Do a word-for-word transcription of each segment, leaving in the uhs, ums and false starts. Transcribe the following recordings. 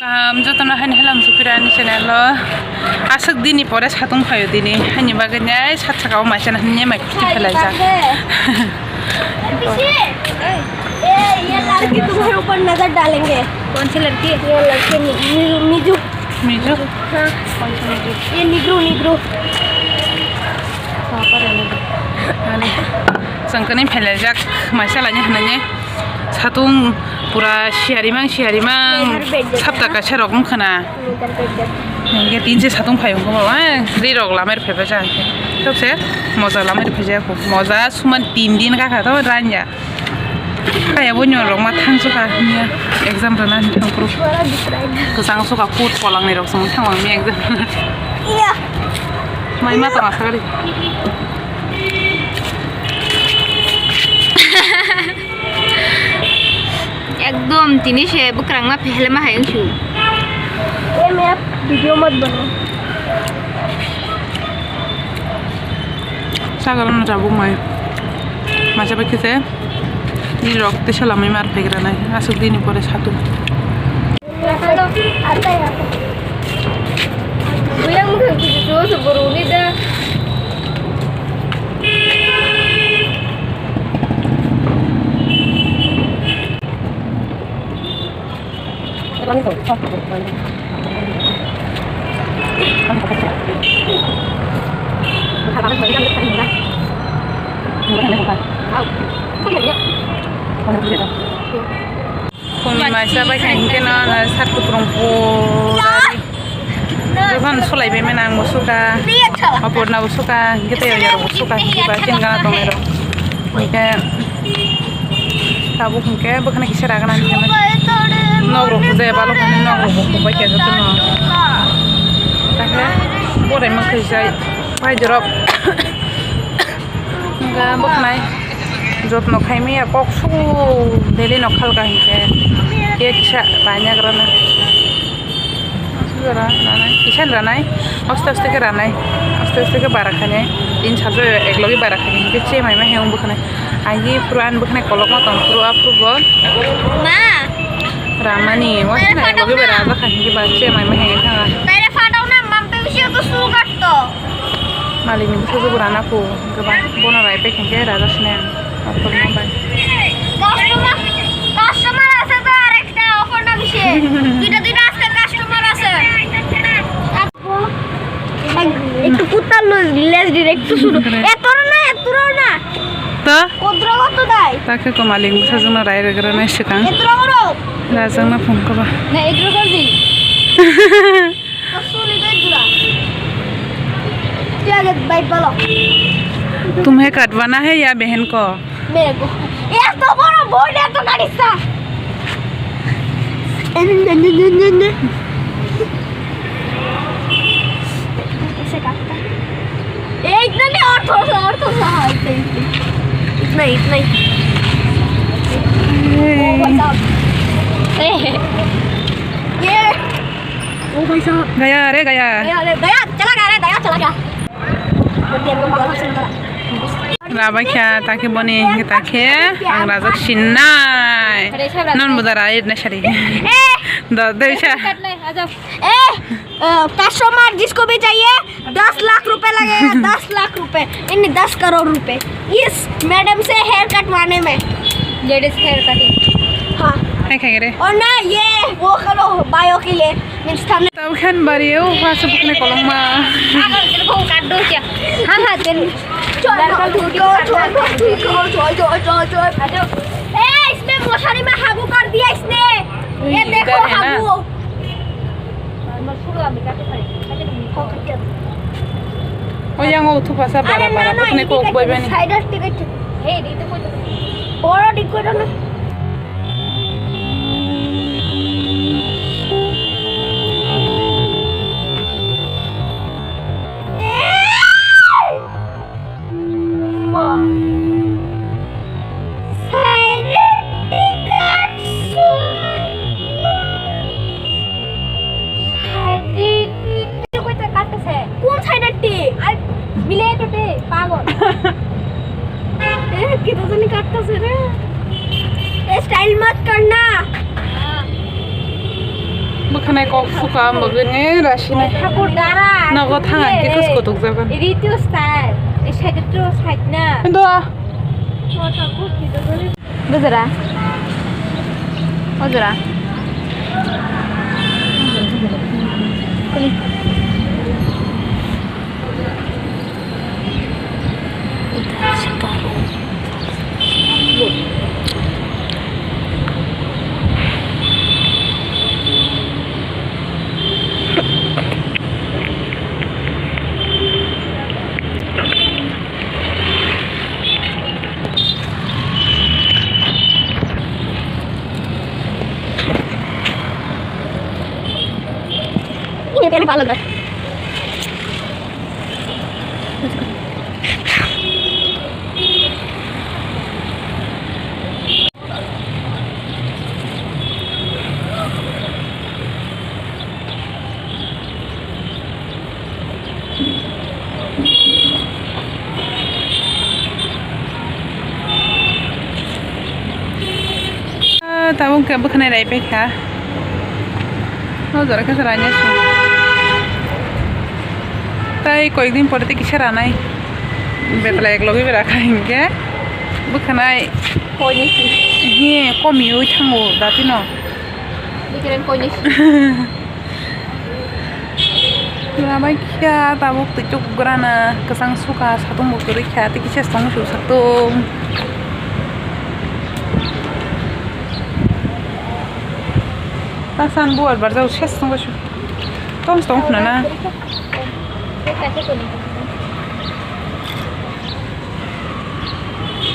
Kaham jotono haini halam supira ani channel o. Aswk dini pore satung phaio dini. Haini bagwi nai sat saka o mai chana hwnwi mai kusti phelai jak. ये लड़की तुम्हारे ऊपर नजर डालेंगे। कौन सी लड़की? ये लड़की नि-, नि-, निजू। Mizu? हाँ। ये निग्रू, निग्रू। Sangkani phelai jak mai chalani hwnwi. Satung pura siyarimang siyarimang sapta kaisa rok wngkha na. Hingke tinse satung phai wngkha ba, eh, ri rok lamai phai ba jang khe. Tokse moja lamai phai jaya kho. Moja suman tin din gakha to ranya. Kaya bo nyor rok ma thang suka niya exam rana ni thang kuru. Kwchang suka kut polang ni rok song thang wang mi exam. Iya. Mai ma tong asakali. Ekdom tini se bwkrang ma phehle ma hai wngsu. Em app video mat bana. Sagalang na tabuk mai. Masa pakai se. Ni rok te salamai mar phegra nai. Asuk dini pore satu. Hello. Buyang mukhe kudu tu se boroni da. Phungni maisa bai kha hinkhe no, no, sat kuprung pura ri. Jokhon solai bai mani ang bo suka, Aporna bo suka, hinkhe tei oyang rok bo suka, hinkhe ba chini gana tongnai rok. Hinkhe tabuk hinkhe bwkhani kisa ragana hinkhe nok rok je balo nok rok bo kubai khe jotono. Takhe borai mwkhai jai pai jorok. Hinkhe bwkhanai jotno khaimaya kok su daily no khalka hinkhe cake sa bainagrana. Aswk jora ranai, kisa ranai, aste aste khe ranai, aste aste khe bara khainai, tin sajak eklogi bara khainai hinkhe chemai ma hemo bwkhanai. Agi phuru ani bwkhanai kolokma tong phuru aphuru bo. Ma. Ramani, wasina eklogi bara raja khainai ba chemai ma hemo thanga. Taire phatau na mampe usia to sugar to. Malikni bwsajwk rana kho, kwbang bono rai pai khe raja sini ang, aphuru no bai. Customer, customer আছে তো আরেকটা, অপর্ণা বিশে। দুইটা, দুইটা আজকে কাস্টমার আছে। একটু কুত্তার লো-, লেজ দিন, একটু শুরু। এত না, এত না। তো? কত কত দেয়? তাকে কো মালিক, বসে জন্য রায় রেগে রেগে সেখান। এত বড়। রাজাংনা ফোন করবা। না, এত বড় দিন। तुम्हें कटवाना है या बहन को? मेरे को। এত বড় বোর্ড, এত গাড়ি सा। ऐसे काटता। ए, इतना नहीं, और थोड़ा सा, और थोड़ा सा, हाँ, इतना ही, इतना ही। इतना ही, इतना ही। ओ भाई साहब। ए। ये। ओ भाई साहब। गया रे, गया। गया रे, गया, चला गया रे, गया, चला गया। Rabai kha, takhe boni, takhe ang rajak sinai. Non budara, irna sari. Do, do, isa. ए, अ, कस्टमर जिसको भी चाहिए, दस लाख रुपए लगेगा, दस लाख रुपए, यानी दस करोड़ रुपए इस मैडम से हेयर कटवाने में। Ladies hair cutting. हाँ। Hai khai re. और ना, ये वो करो, बायो के लिए, means thumbnail. Tau khan bari o, pha se bukne kolong ma. Agar tel ko kaat do kya? हाँ, हाँ, tel. छोड़, छोड़, छोड़, छोड़, छोड़, छोड़, छोड़, छोड़। ए, इसमें मशारी में हागू कर दिया इसने। ये देखो, इधर है ना? हागू। O yang o thupasa bara, अरे ना, bara, ना, bukne इनकी kok bai bani. साइड हट के बैठो। हे, दी तो कोई तो। Oro dik koro na. কোন সাইডের টি? আর মিলে তো টি, পাগল। এ, কি তো জানি কাটতাছে রে। এ, স্টাইল মত করনা। Bwkhanai kok suka ang bagwi ni rasinai. Thakur dara. Nogo thang ang khe kusko tukjaban. Ritu style. Side to side na. Endo. Bujra. Ojra. Ah, tabuk khe bwkhanai rai paikha. O jora khe raina su. Tai koikdin pore tei kisa ranai. Betla ek logi bera kha hinkhe bwkhanai. Koini si. He, komiui thango datino. Bikren koini si. Lamai kha tabuk twi chuk grana kwchang suka satung bo kwrwi kha tei kisa song su satung. Ta san buar barjak ses tong su. Tong tong khna na.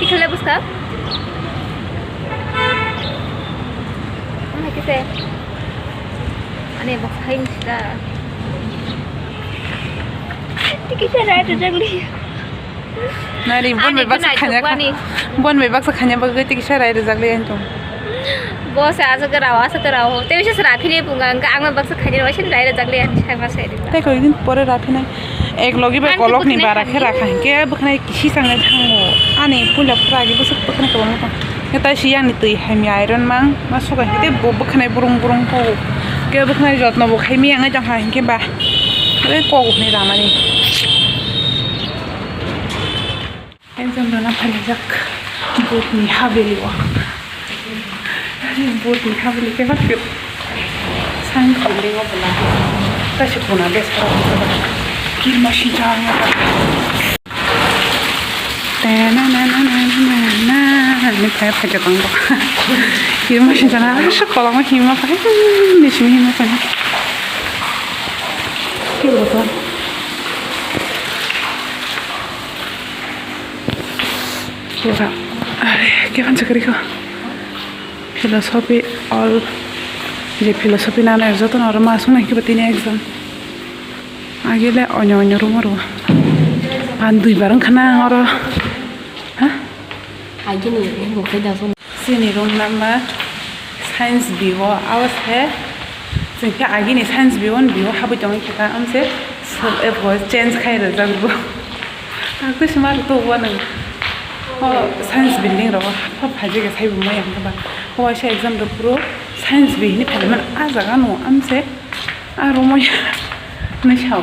Tikhala buska. Ama kise. Ani bok hai mista. Tiki sa rai to jagli. Nari bon bai baksa khanya. Bon bai baksa khanya bagwi tiki sa rai to jagli antum. Bo se asa ke rawa asa ke rawa. Te bisa sera phini punga ang ang baksa khanya rai sin rai to jagli an sai ma sai. Te koi din pore ra phini. Ek logi bai kolok ni bara khe rakha hinkhe bwkhanai kisi changnai thango. Ani puila pura agi bwswk bwkhanai kwbangma tong. Khe tai si ani twi hamya iron mang ma suka hinkhe bo bwkhanai burung burung kho. Khe bwkhanai jotno bo khai mi ang jang ha hinkhe ba. Khe kok ni ramani. Exam rwna phaijak botni habeli o. Botni habeli khe bak science building o bwla. Kaisa khuna besa kirma sijak ang. Te na na na na na na na ni phai phai jabang bo. Kirma sijak na sa kolong hima phai ni simi hima phai. Ki bo to. Pura, are, khe phan chakri ko. Philosophy all, je philosophy nana joto no oro ma sung nai khe tini exam. Age le onyo onyo room oro. An dui bar wngkha na oro. Ha? Age ni bo khai da. Chini room number science B o, abo se chwng khe agini science B o ni B o habwi tongwi khe ta, amse change khai rwjak bo. Ang twi se ma rwto uanw. O science building rogo hapha phaijak ya, saibo maya hwnkhe ba. O waisa exam rw phuru science B hwnwi phailaimani, ah jaga no amse ah romwi hwnwi sao.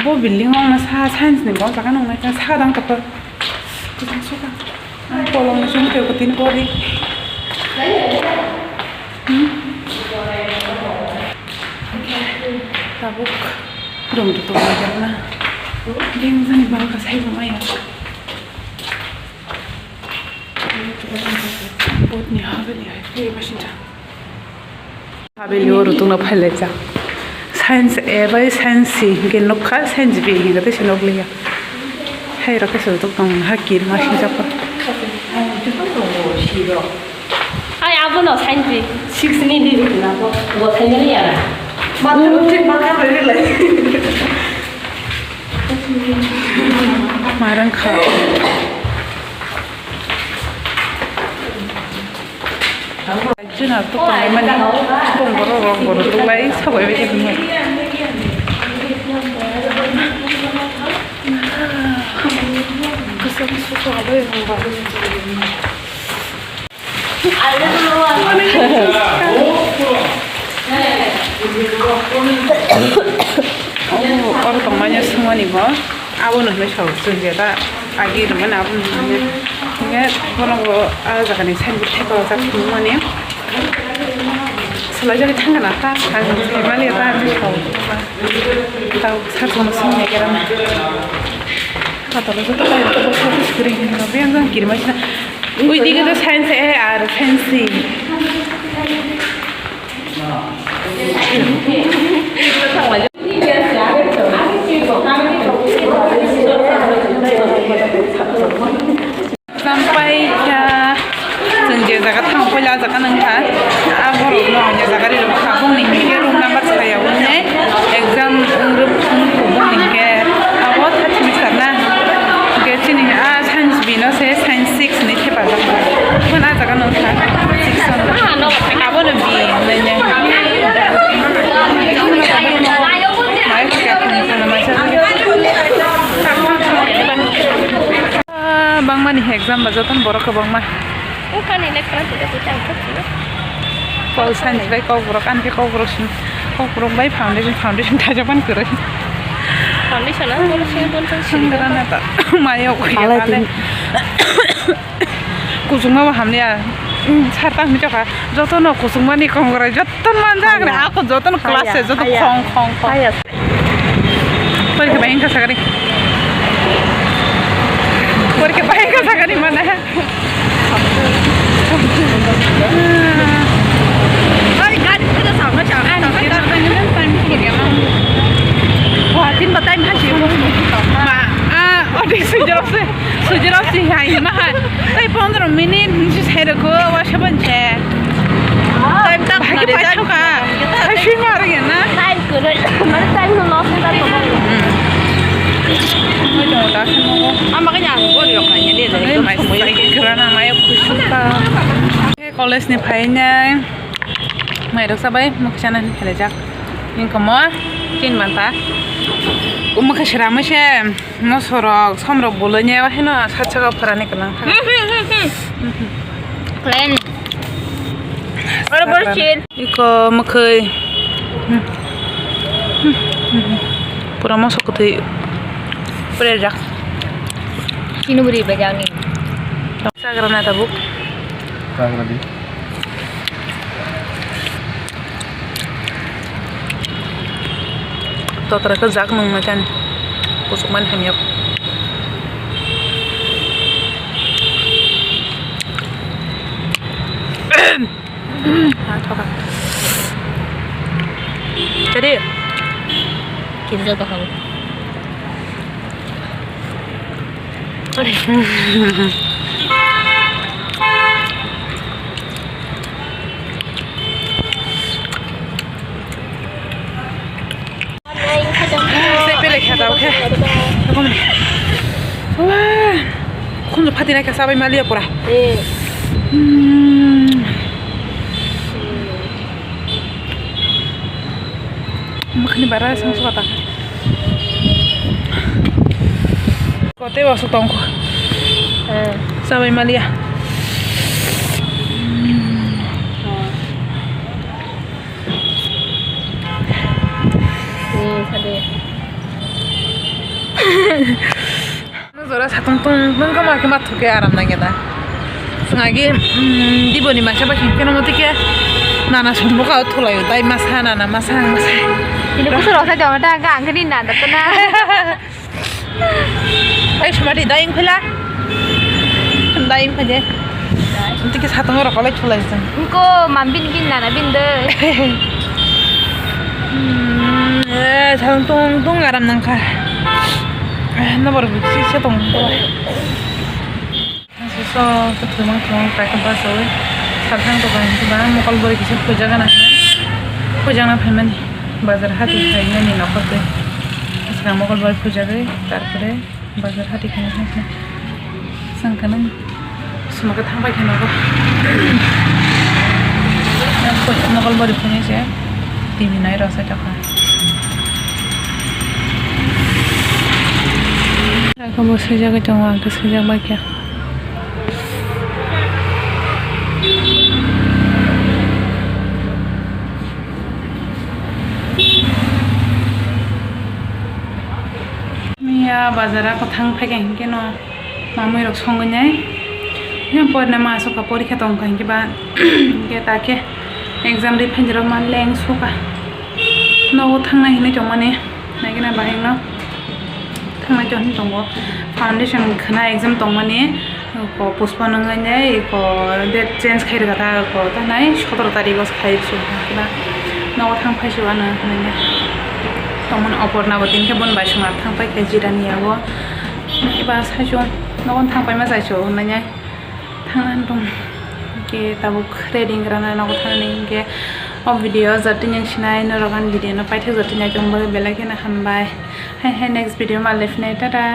Bo building o wngna sa science ni bo jaga nung nai saka dang tokto. Kwchang suka. Ang kolom ni song tei kwtwi ni body. Hmm? Tabuk room tu tong na. Ding jani bang ka sai jong aya. Bot ni habeli hai. Tei ba sinja. Habeli o rwtwkno phailaijak. Science A bai Science C hinkhe nukha, Science B hinkhe teisa nukliya. Hai rok khe se rwtwk tong ha kirma sijak. Ai, abono Science B. Six ni di rwtwkna bo. Bo thaimani yara. Ma rwng kha. Junar to tongo mani, tong borok rok borok rok lai sabai bai khe hwnwi. Kwcham suka bai rok ba. Oh, oro tongmani sumani bo. Abono hinwi sao chwng je ta agi rwmani abono hinwi. Hingke bono bo ah jagani signboard thepajak tongmani. Swlaijagwi thangkha na ta, ang swimaliya ta hinwi sao. Tao sakno swngnai kerana. Patalo joto kairok tabuk sakno swkang hinwi rw yang jang kirima khe. Ui digi to science A R science C. Sampai kha chwng je jaga thang puila jaga nang kha. A borok no je jaga ri rok kha bongni hingke room number saya wngya exam wng rw wng kha bongni hingke abo third semester na. Hingke chini a science B no se science six ni thepajak. Phone a jaga nang kha six. Abo no B nanya. Mai kha phone phone mai sa. Ah, bangmani exam ba joton borok kwbangma. Kok science bai kokborok, ani khe kokborok simi, kokborok bai foundation, foundation thajak ban kwrwi. Foundation ang borok simi bonthang simi. Singra na ta, mayo khuya ale. Kuchukma bo hamya. Sar tang mi chokha. Jotono kuchukmani kongrai, joton manjak re. Ako jotono class se, joto khong, khong, khong. Porikha bai wngkha sakani. Porikha bai wngkha sakani mana. Oi, gari kada sama sama. Wah, tin batai mah sih. Ma, ah, odi sujurok se, sujurok sih hai mah. Tai pondro minit nisi sai rokho, wa saban se. Time tak. Bahai ke mare paitho ka. Time. Hai sui ma rege na. Time kore, mane time no loss na to. Hmm. Oi, to ta simo. Ama ka yang go yo ka ya de. Ai, mai sai ke kra na mai khusuk ka. College ni phainai. Mai rok sabai mukchana ni khelejak. Ingkomo tin manta. Umukha sira mese. Mosorok, somrok boloi ne, o heno satsaka pharani kanang kha. Hmm, hmm, hmm, hmm. Plain. Oro borsin. Iko mwkhwi. Hmm. Hmm, hmm, hmm. Pura moso kwthwi. Pura jak. Chini bwrwi bajangni. Chagra na tabuk. Chagra di. Totra khe jak nung nai tani. Kusuk mani hamya. Ah, thoka. Jadi. Kinsa to khabu. Sai pele kha tau khe. Wah. Khunju phati nai kha sabai maliya pura. Eh. Hmm. Makhani bara sang suka ta. Kote wasu tongkho. Eh. Sabai maliya. Eh, sade. Jora satung tung tung kama kama thuke aram nangya da. Sangagi, mm, diboni masa ba khe keno motike nana sumbo ka thulayo dai masa nana masa masa. Ini kusur rasa jama ta ga angkani nanda tana. Ai, sumati dayeng phela. Dayeng phaje. Tiki satong rok kolai thulai jang. Engko mambin gin nana bin de. Hmm, eh, satong tung tung aram nangkha. Eh, nabor bisi se tong. So, so, so, kathwima thwng kaisa bachawi salthang dokan hinkhe ba mokol bwrwi kisa phuijakgana hinwi phuijakna phaimani bazar hati phainani nokhortwi. Swkang mokol bwrwi phuijagwi tarpore bazar hati khaina thangkha. Swngkha nang swngkha thangbai khe nogo. Mokol bwrwi phainai se T V nai rw sai tongkha. Abo swijagwi tongo, ang khe swijak bai kha. Ya bazar o thang phaikha hinkhe no mamui rok songwi nai. Ya porna ma aswk porikha tongkha hinkhe ba hinkhe ta khe exam ri phainai rok ma leng sukha. Nogo thangnai hinwi tongmani naikhe na bahai no thangnai tong hinwi tongo. Foundation khna exam tongmani. Ko postpone wngwi nai, ko date change khai rwkha ta, ko ta nai sotoro tarikh o khai rwkha ta. Nogo thang phai se ano hinwi tongmani Oporna bo tini khe bon bai songha thang phai khe Jirani yago. Eba sai se nogo thang phai ma sai se hinwi thang nai tong. Ke tabuk ready wngkha na nogo thang nai hinkhe o video jatwi yang sinai norok ani video no paithak jatwi nai tong bagwi belai kheno hambai. Hai hai next video ma le phinai, tata.